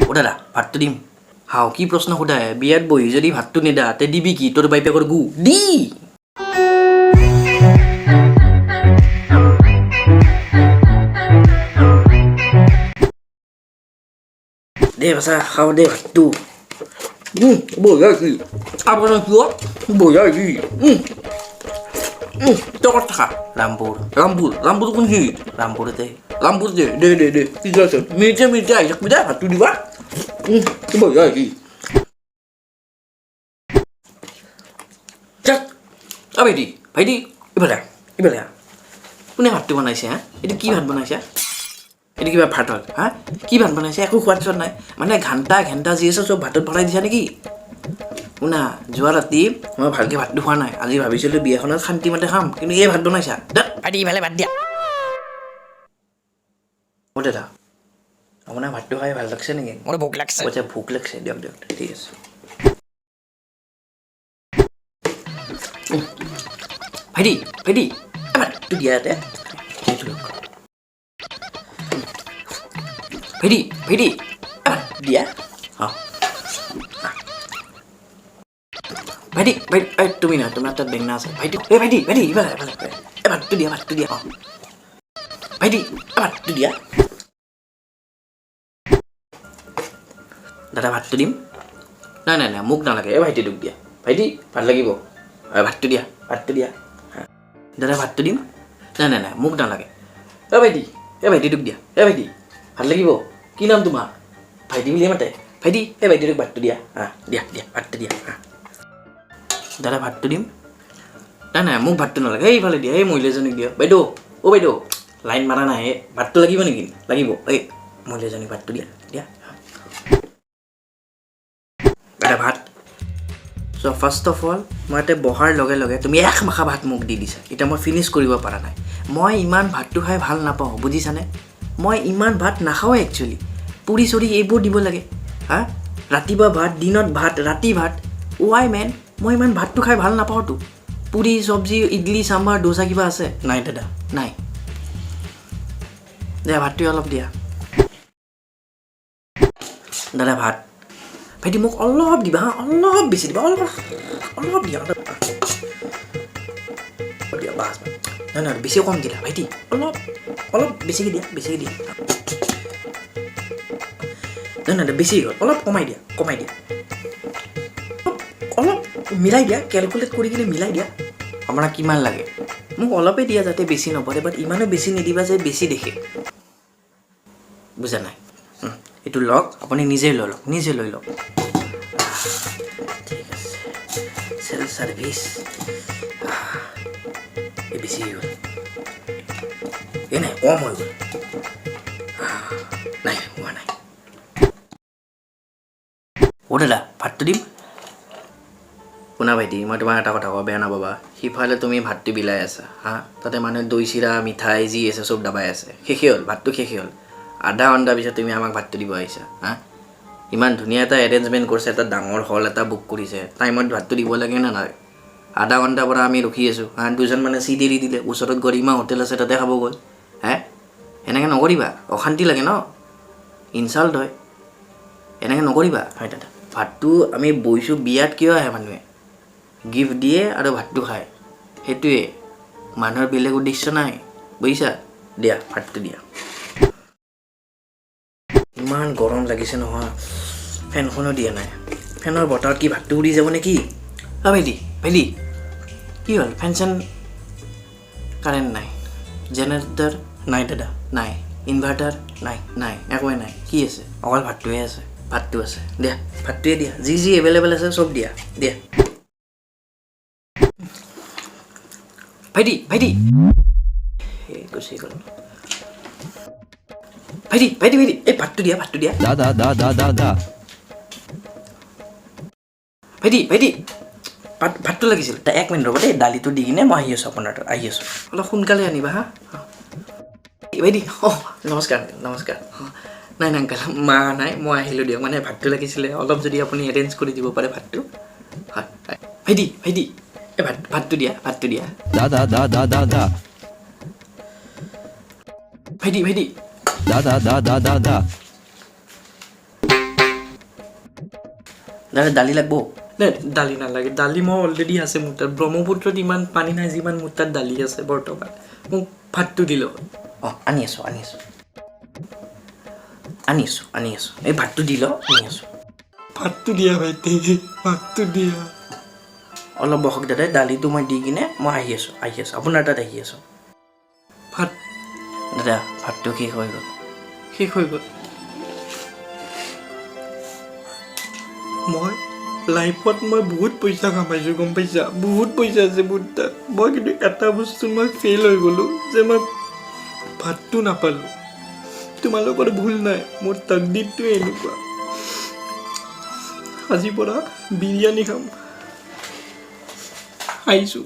অ' দাদা, ভাতটো দিম। হাও, কি প্ৰশ্ন সোধাই? বিয়াত বহি যদি ভাতটো নেদা, তে দিবি কি? তোৰ বাপেকৰ গু দি। দে বাচা, খাওঁ দে ভাতটো। বঢ়িয়া কি আপোনাৰ কিয় বঢ়িয়া কি। তই ক'ত থাকা? ৰামপুৰ। ৰামপুৰ? ৰামপুৰ কোনখিনিত? ৰামপুৰতে। ৰামপুৰ, দে দে দে দে, ঠিক আছে। মিনিটে মিনিটে আহি থাকবি দে, ভাতটো দিবা। বঢ়িয়া কি। অ ভাইটি, ভাইটি, ইফালে আহ, ইফালে আহ। কোনে ভাতটো বনাইছে? হা, এইটো কি ভাত বনাইছে? এইটো কিবা ভাত হ'ল? হা, কি ভাত বনাইছে? একো সোৱাদ চোৱাদ নাই। মানে ঘণ্টা ঘণ্টা যি আছে চব ভাতত ভৰাই দিছা নেকি? শুনা, যোৱা ৰাতি মই ভালকৈ ভাতটো খোৱা নাই। আজি ভাবিছিলোঁ বিয়াখনত শান্তি মতে খাম, কিন্তু এই ভাত বনাইছা। ভাইটি, ইফালে ভাত দিয়া। অ' দাদা, আপোনাৰ ভাতটো খাই ভাল লাগছে নেকি? মোৰ ভোক লাগছে। আচ্ছা, ভোক লাগছে। দিয়ক দিয়ক, ঠিক আছে। ভাইটি, ভাইটি, এই ভাতটো দিয়া ইয়াতে। সেইটো লওক। ভাইটি, ভাইটি, এই ভাতটো দিয়া। অঁ, ভাইটি, ভাইটি, এই তুমি নহয়, তোমাৰ তাত বেঙেনা আছে। ভাইটি, এই ভাইটি, ভাইটি, ইফালে, ইফালে, এই ভাতটো দিয়া, ভাতটো দিয়া। অঁ ভাইটি, এই ভাতটো দিয়া। দাদা, ভাতটো দিম। নাই নাই নাই, মোক নালাগে, এই ভাইটিটোক দিয়া। ভাইটি, ভাত লাগিব? ভাতটো দিয়া, ভাতটো দিয়া। দাদা, ভাতটো দিম। নাই নাই নাই, মোক নালাগে। অ ভাইটি, এই ভাইটিটোক দিয়া। এই ভাইটি, ভাত লাগিব? কি নাম তোমাৰ? ভাইটি বুলিয়ে মাতে। ভাইটি, এই ভাইটিটোক ভাতটো দিয়া। হা, দিয়া দিয়া, ভাতটো দিয়া। হা, দাদা, ভাতটো দিম। নাই নাই, মোক ভাতটো নালাগে। এইফালে দিয়া, এই মহিলাজনীক দিয়া। বাইদেউ, অ' বাইদেউ, লাইন মাৰা নাই। এই ভাতটো লাগিব নেকি? লাগিব। এই মহিলাজনীক ভাতটো দিয়া, দিয়া। দাদা, ভাত। চ' ফাৰ্ষ্ট অফ অল, মই ইয়াতে বহাৰ লগে লগে তুমি এক মাখা ভাত মোক দি দিছা। এতিয়া মই ফিনিছ কৰিব পৰা নাই। মই ইমান ভাতটো খাই ভাল নাপাওঁ, বুজিছানে? মই ইমান ভাত নাখাওঁৱে একচুৱেলি। পুৰি চুৰি এইবোৰ দিব লাগে। হা, ৰাতিপুৱা ভাত, দিনত ভাত, ৰাতি ভাত, ৱাই মেন? মই ইমান ভাতটো খাই ভাল নাপাওঁতো। পুৰি, চব্জি, ইডলি, চাম্বাৰ, দোচা কিবা আছে? নাই দাদা, নাই। দিয়া, ভাতটো অলপ দিয়া। দাদা, ভাত। ভাইটি, মোক অলপ দিবা। হা, অলপ বেছি দিবা, অলপ অলপ দিয়া, অলপ দিয়া, বাছ। নহয় নহয়, বেছি কম দিলা। ভাইটি, অলপ অলপ বেছিকৈ দিয়া, বেছিকৈ দিয়া। নহয় নহয়, বেছি হৈ গ'ল। অলপ কমাই দিয়া, কমাই দিয়া, অলপ মিলাই দিয়া, কেলকুলেট কৰি কিনে মিলাই দিয়া। আপোনাক কিমান লাগে? মোক অলপেই দিয়া, যাতে বেছি নপৰে, বাট ইমানো বেছি নিদিবা যে বেছি দেখে। বুজা নাই? এইটো লওক, আপুনি নিজে লৈ লওক, নিজে লৈ লওক। ঠিক আছে, চেল্ফ চাৰ্ভিচ। এই বেছি হৈ গ'ল। এই নাই, কম হৈ গ'ল। নাই, হোৱা নাই। অ' দাদা, ভাতটো দিম। শুনা ভাইটি, মই তোমাক এটা কথা কওঁ, বেয়া নাপাবা। সিফালে তুমি ভাতটো বিলাই আছা, হা, তাতে মানুহে দৈ, চিৰা, মিঠাই যি আছে চব দাবাই আছে। শেষেই হ'ল ভাতটো, শেষেই হ'ল। আধা ঘণ্টা পিছত তুমি আমাক ভাতটো দিব আহিছা। হা, ইমান ধুনীয়া এটা এৰেঞ্জমেণ্ট কৰিছে, এটা ডাঙৰ হল এটা বুক কৰিছে, টাইমত ভাতটো দিব লাগে নে নালাগে? আধা ঘণ্টাৰ পৰা আমি ৰখি আছোঁ। হা, দুজন মানে চিট এৰি দিলে, ওচৰত গৰিমা হোটেল আছে, তাতে খাব গ'ল। হে, এনেকৈ নকৰিবা, অশান্তি লাগে ন, ইনচাল্ট হয়। এনেকৈ নকৰিবা। হয় দাদা, ভাতটো আমি বহিছোঁ। বিয়াত কিয় আহে মানুহে? গিফ্ট দিয়ে আৰু ভাতটো খায়, সেইটোৱে। মানুহৰ বেলেগ উদ্দেশ্য নাই, বুজিছা? দিয়া, ভাতটো দিয়া। ইমান গৰম লাগিছে নহয়, ফেনখনো দিয়া নাই। ফেনৰ বতাহত কি ভাতটো উৰি যাব নেকি? অ' ভাইটি, ভাইটি, কি হ'ল? ফেন চেন, কাৰেণ্ট নাই, জেনেৰেটৰ নাই দাদা, নাই। ইনভাৰ্টাৰ নাই, নাই, একোৱে নাই। কি আছে? অকল ভাতটোৱে আছে। ভাতটো আছে, দিয়া, ভাতটোৱে দিয়া। যি যি এভেইলেবল আছে চব দিয়া, দিয়া। ভাইটি, ভাইটি, এই গুচি গ'ল। ভাইটি, ভাইটি, ভাইটি, এই ভাতটো দিয়া, ভাতটো দিয়া। দা দা দা দা দা দা। ভাইটি, ভাইটি, ভাতটো লাগিছিল। এক মিনিট ৰ'ব দেই, দালিটো দি কিনে মই আহি আছোঁ, আপোনাৰ তাত আহি আছোঁ। অলপ সোনকালে আনিবা। হা, ভাইটি। অঁ, নমস্কাৰ, নমস্কাৰ। অঁ, নাই নাই আংকাল, মা নাই, মই আহিলোঁ দিয়ক। মানে ভাতটো লাগিছিলে অলপ, যদি আপুনি এৰেঞ্জ কৰি দিব পাৰে ভাতটো। হয় হয়। ভাইটি, ভাইটি, এই ভাতটো দিয়া, ভাতটো দিয়া। দা দা দা দা দা দা। ভাইটি, ভাইটি। দা দা দা দা দা দা। দাদা, দালি লাগব? নাই, দালি নালাগে। দালি মই অলৰেডি আছে মোৰ তাত। ব্ৰহ্মপুত্ৰত ইমান পানী নাই যিমান মোৰ তাত দালি আছে বৰ্তমান। মোক ভাতটো দিলে হ'ল। অঁ, আনি আছোঁ, আনি আছোঁ, আনি আছোঁ, আনি আছোঁ। এই ভাতটো দি লওঁ, আনি আছোঁ। ভাতটো দিয়া ভাইটি, ভাতটো দিয়া। অলপ বহক দাদা, দালিটো মই দি কিনে মই আহি আছোঁ, আহি আছোঁ, আপোনাৰ তাত আহি আছোঁ। ভাত। দাদা, ভাতটো শেষ হৈ গ'ল। শেষ হৈ গ'ল। মই লাইফত মই বহুত পইচা কামাইছোঁ, গম পাইছা? বহুত পইচা আছে মোৰ তাত। মই কিন্তু এটা বস্তু মই ফেইল হৈ গ'লোঁ যে মই ভাতটো নাপালোঁ। তোমালোকৰ ভুল নাই, মোৰ তকদিৰটোৱে এনেকুৱা। আজিৰ পৰা বিৰিয়ানী খাম। আহিছোঁ।